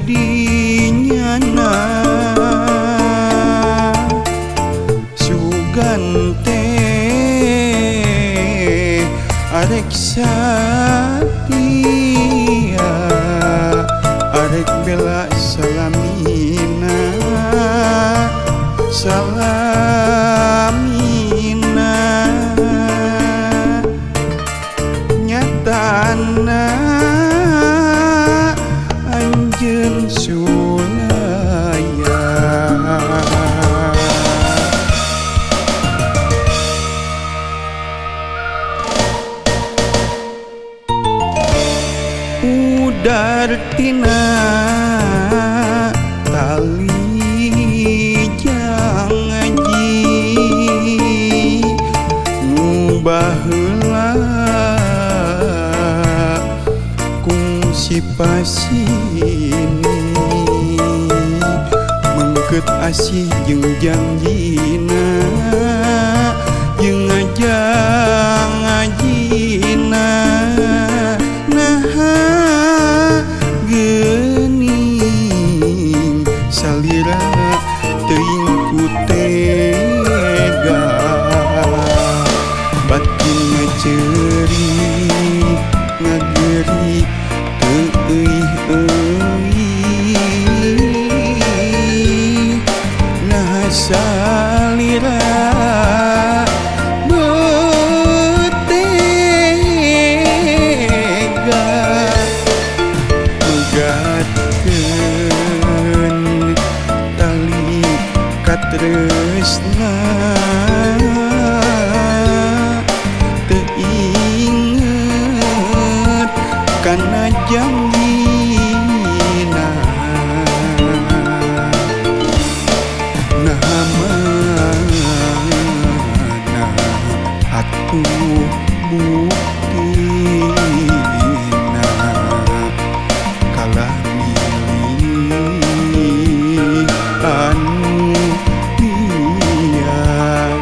dinyana sugan teh arek satia arek bela salamina salamina nyatana anjeun sulaya. Udar tina tali janji nu baheula kungsi pasini mengket asih jeung janjina jeung ngajang-ngajina naha geuning salira teuing ku tega batin ngaceuri ngageri teu euih naha salira megatkeun tali katresna teu inget kana janjina naha mana atuh buktina kalah milih anu lian.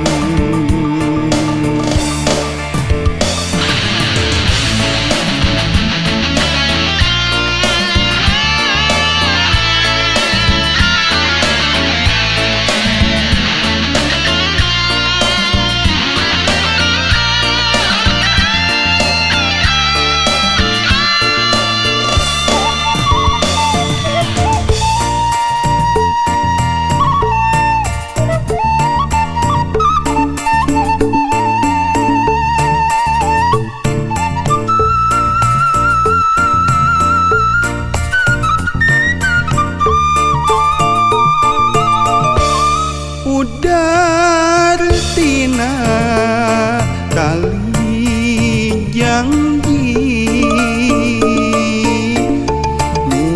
Udar tina tali janji nu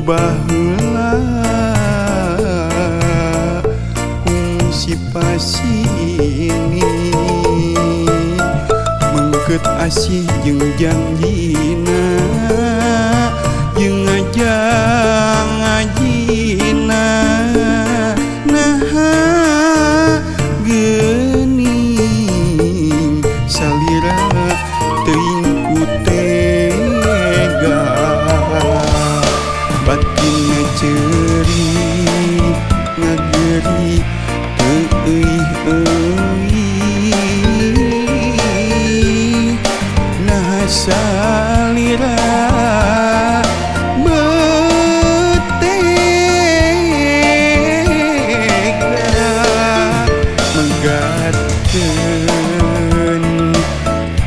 baheula kungsi pasini mengket asih jeung janjina jeung ngajang-ngajina naha geuning salira teuing ku tega batin ngaceuri ngageri teu euih naha salira megatkeun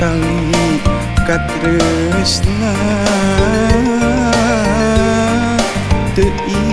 tali katresna teu.